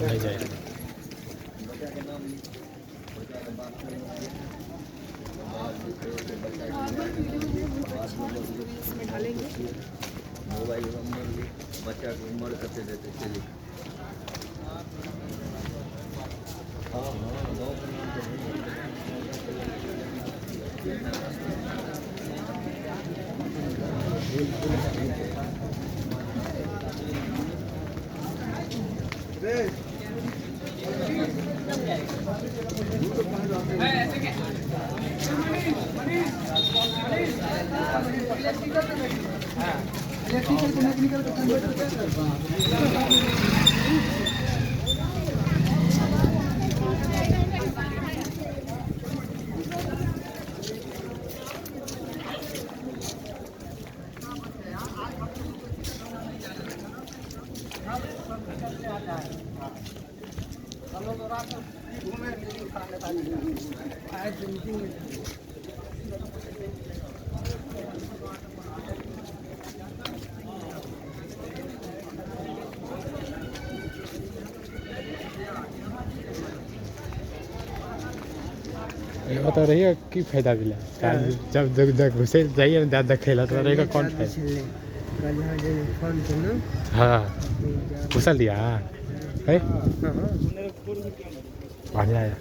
नहीं जाएगा। Mobile number बच्चा के उम्र कते देते चली। हाँ हाँ गाँव के नाम तो ये बता रही है कि फायदा मिला जब जब जब घुसे जाइए ना देखे ला तो रहेगा कौन फायदा। हाँ घुसल दिया है बढ़िया है।